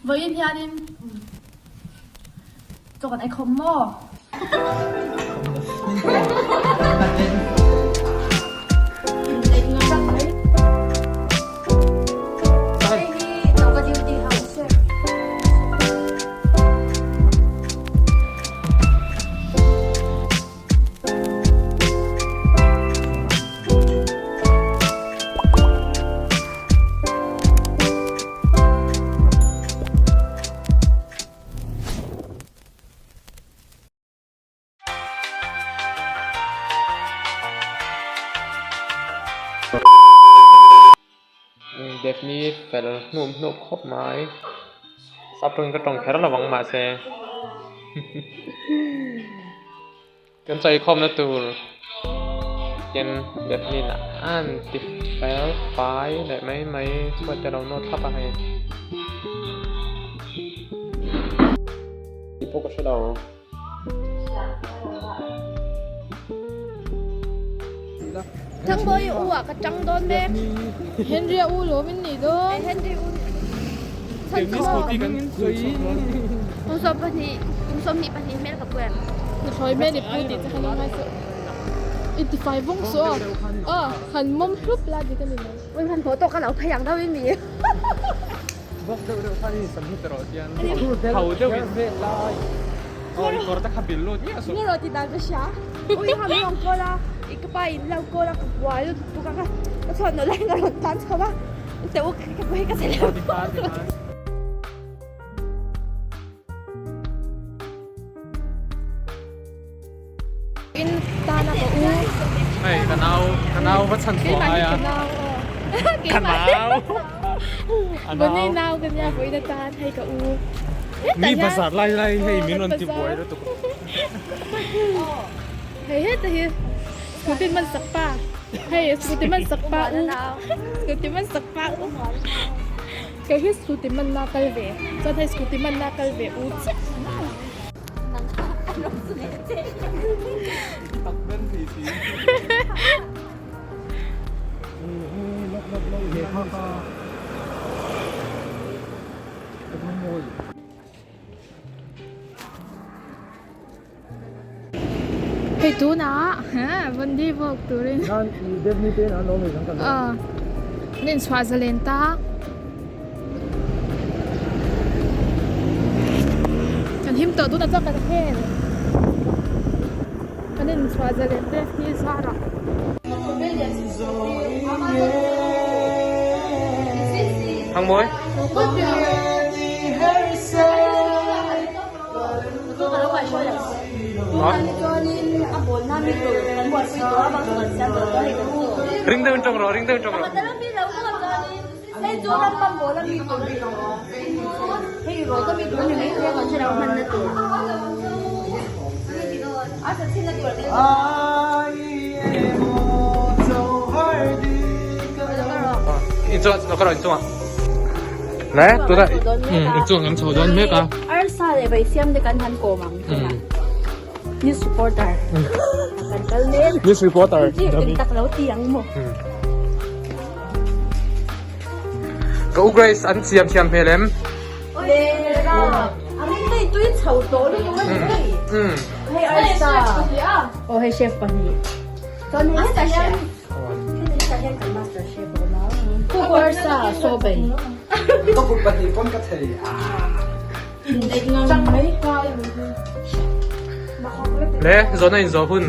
Vawiin hianin chaw kan ei khawm maw? Daphne fel hnup hnup khawp mai saptawngin ka tawng kher lovang mahse Kan sawikhawmna tur ken Daphne an ti fel fai leh mai mai chhuat te lo nawt thlap a hei. Tih pawh ka hre lo. Thangbawi u ah ka tang dawn mek. Henry a u lawm in nih dawn. Henry u Kum 12 kum 22 hmel ka pu em. Nuthlawi hmel i pu tih che khan i ngai suh. I ti fai vawng suh aw. Aw han mawm hlup la dik a ni mai. Ui hman hmawh tawk ka lo phei ang deuh in mi. Bawk deuh deuh khan i sam hi ta rawh tian hau deuh in aw i kawr te kha bil lut miah suh. Nge rawh ti dan ka hria. Ui ha min rawn call a i ka pa in lo call a ka buai lutuk a ka chhuat nawlh laiin ka rawn tan chho a. In tana ka u. Hei ka nau ka nau va chhan chhuah ngai a. Ka nau. Bonnie nau ka nia vawiin atan hei ka u. Mi bazar lai lai hei min rawn ti buai lutuk. Hei heta hi scooty man sak pa hei scooty man sak pa u scooty man sak pa u kei hi scooty man na kal ve chuan hei scooty man na kal ve u chiah Hei tunah Bondi walk turin an inchhuah zalen ta. Kan him tawh tunah chuan kan hel. Kan inchhuah zalen te hi zarah. Thangmawi. Ring deuh in tawng rawh, ring deuh in tawng rawh. Inchungah ka rawh inchungah. Le tunah inchungah kan chho dawn mek a. Arsa leh Vaisiam te kan han kawm ang tunah. News reporter. Kan kal mek. News reporter. Eng tak lo ti ang maw. Ka u Grace an siam thiam hmel em? Le ra. Ang tei tui chho tawh lutuk a ni hei. Hei arsa. Oh hei chef pahnih. Chuan hei hetah hian hetah hian kan master chef a awm a. Cook arsa saw bei. Ka kut pahnih pawn ka thei. Le zawhna in zawh hun.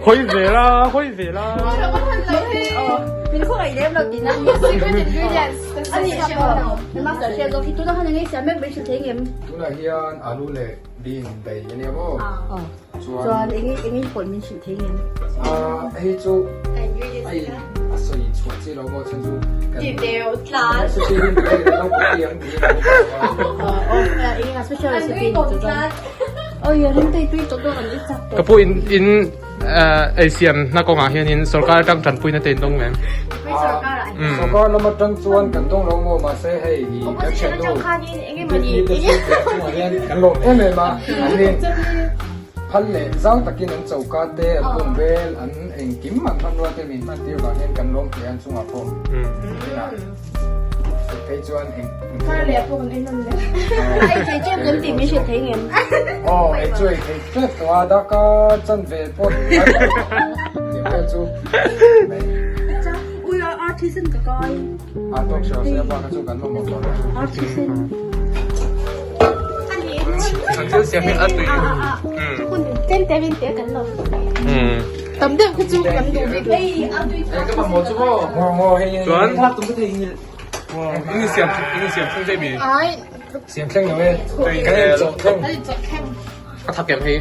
Hawi ve la, hawi ve la. Tunah hian alu leh bean bei a nia maw? Chuan Chuan eng eng in pawlh min hrilh thei ngem? Ah hei chu ai a sawi chhuah chi lo maw chhan chu kan Ti deuh tlat. Recipe hi kan lo copy ang tih hi kan hmu a. Eng a special recipe ni chu chuan. Oi ring tei tui tawh dawn an i chak tawh. Ka pu in in ei siam na kawngah hianin sorkar atang tanpuina te in dawng em? Sorkar ah. Sawrkar lam atang chuan kan dawng lo maw mahse hei i kan thiannu Daphne te chu piah chungah hian kan lawm em em a, an ni phal leh zau takin an choka te an bung vel an engkim an hmanrua te min hman tir vang hian kan lawm hle an chungah pawh tunah phei chuan eng Aw ei chu ei thei tep tawh a darkar chanve pawh tih vel chu mai. A tawk hriau se a pa kha chu kan mamawh tawh lo. An thil siam hi a tui. Tam deuh khi chu kan duh bik lo. Ngaw ngaw hei hei. Chuan in siam in siam thleng zai mi. Siam thleng lo e. Kan in chawh thleng. A thak em hei.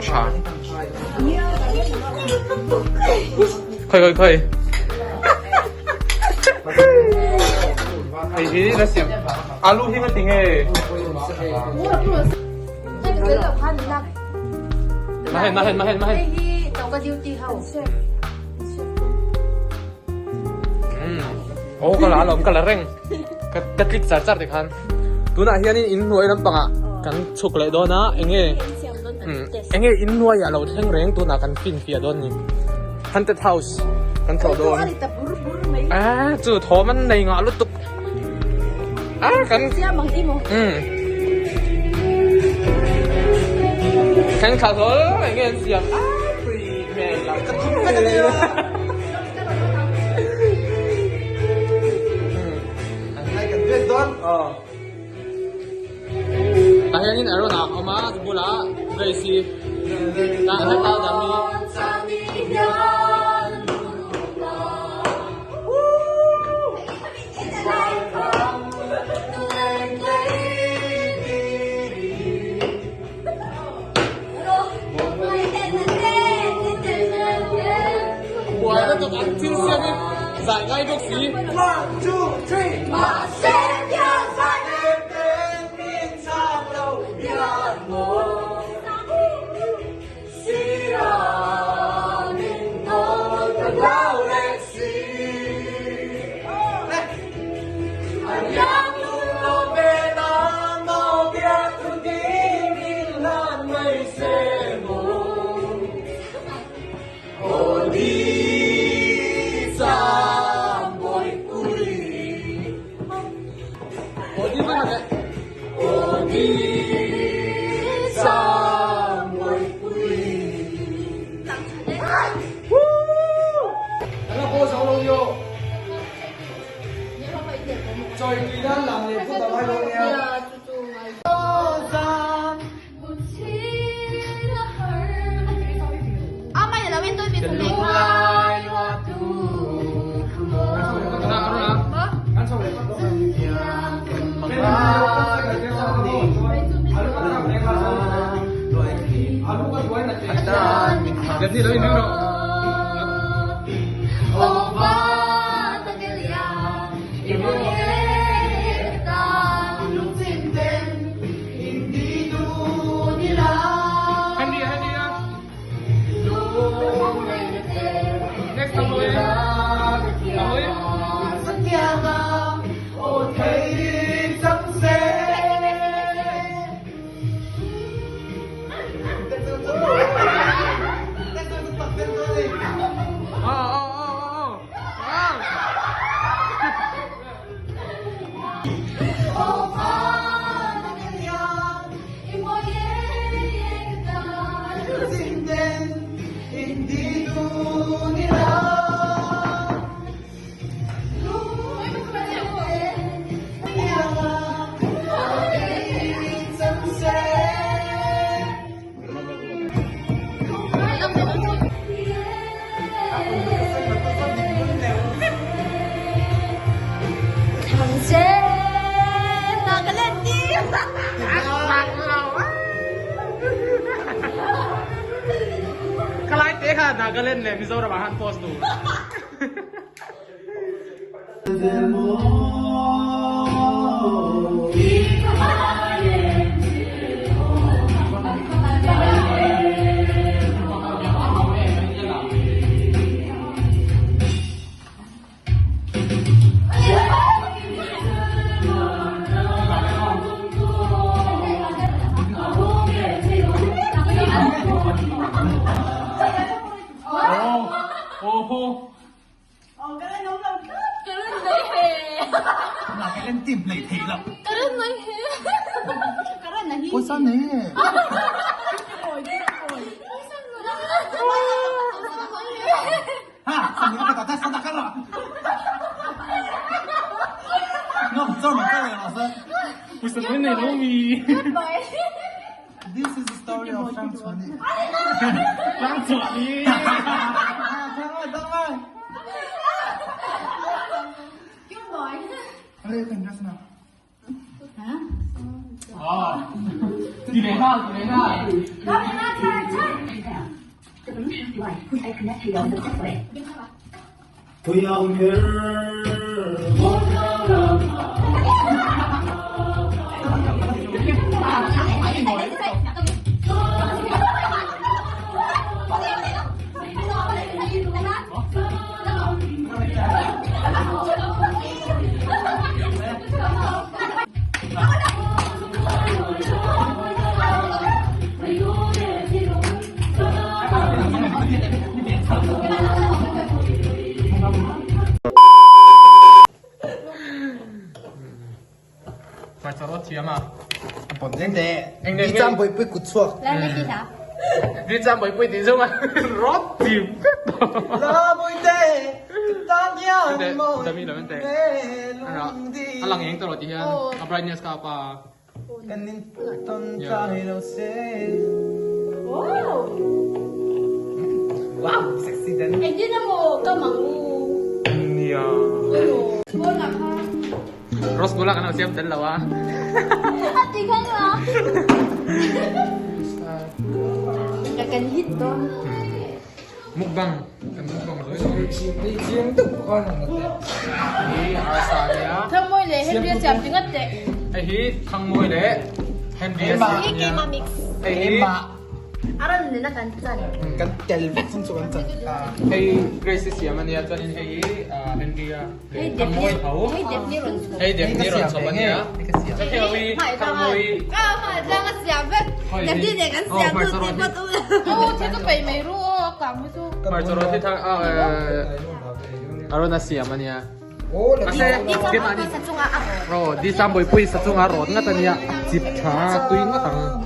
Tha. Khoi khoi khoi. Hei hi na siam alu hi nga ti nge. Ma hen ma hen ma hen ma hen. Aw ka la alawm ka la reng ka ka click char char tikhan tunah hianin in hnuai lampangah kan chhuk leh dawn a enge enge in hnuaiah lo thleng reng tunah kan finfiah dawn ni haunted house kan thlawh dawn a chu thawm an nei ngah lutuk a kan thleng thla hlawl enge an siam a tui hmel lah ka thum vek a nia. Tah hianin a rawn ah awm a bulah Grace hi tah hetah Dami. Buai lutuk an thil siam hi zai ngai bawk si. One, two, three. Khalai te kha Nagaland leh Mizoram ah han post tur. Aw haw. This is the story of Zhang Chuani. Zhang Chuani. Ti leh nghal, ti leh nghal. Hmarcha rawt thiam a. A pawm zen te. Ni chang bawih pui kut chhuak. Ni chang bawih pui tih zawng a rawt ti vek. La bawih te ka tan hian mawi Dami lo ente. A lang eng tawh ti hian a brightness ka pa. Kan in tawn tlai lo se. Wow, sexy den. Engtin emaw ka mang u. Nia. Rosgula kan lo siam tel lo a. A ti kha nga. Ka kan hit dawn. Mukbang. Kan mukbang zui dawn. Chiang deuh khan an la teh. Hi arsa ania. Thangmawi leh Henry a siam ringawt teh. Hei hi Thangmawi leh Henry a siam ania. Hei hi A rawn nena kan chan. Kan tel vek chung chu kan chan ta. Hei Grace i siam ania chuanin hei hi Henry a leh Thangmawi tho. Hei Daphne rawn chhawp. Hei Daphne rawn chhawp ania. Hei Thangmawi. Ka hmai tlang a siam vek. Daphne nen kan siam tu tih pawh tu. Aw thil ka peih mai ru aw a kang hi chu. Hmarcha rawt hi thang a rawn a siam ania. Mahse keimahni aw Disam Bawihpui sa chunga rawt ngat ania chip tha tui ngawt ang.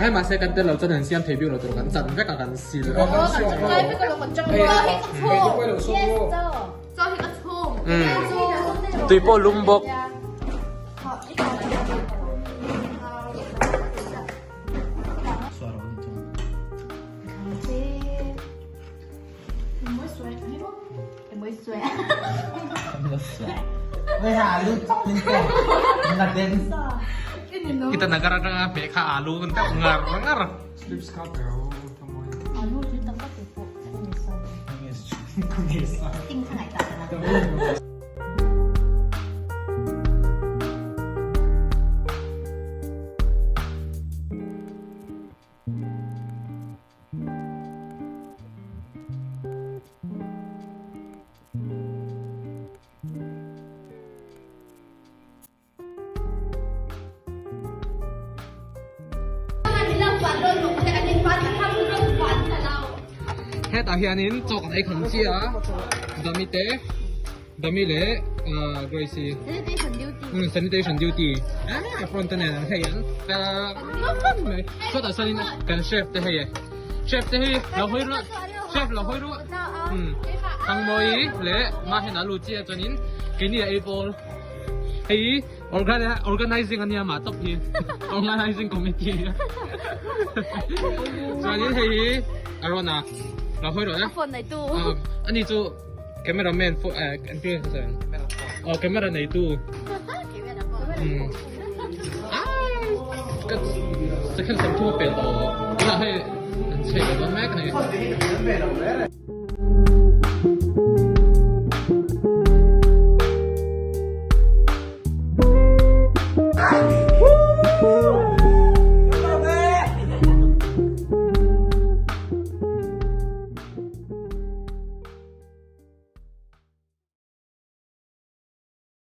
Hei mahse kan tel lo chuan an siam thei bik lo tur kan chan vek a kan sil a. Tui pawh lum bawk. Kita nagara atanga hmeh kha alu kan deuh ngar ngar. Hetah hianin chaw kan ei kham chiah a Dami te Dami leh Grace-i sanitation duty ah front te nen hei an fel mai chhuatah sawn kan chef te hei e chef te hi lo hawi ruah chef lo hawi ruah Thangmawi leh Mahena lu chiah chuanin keini a ei pawl. Hei organizing ania mah tawp hi organizing committee chuanin hei hi a rawn a lo hawi rawh e phone nei tu ani chu cameraman oh camera nei tu ka second sam thu pel tawh tunah hei an chhe dawn mek ani.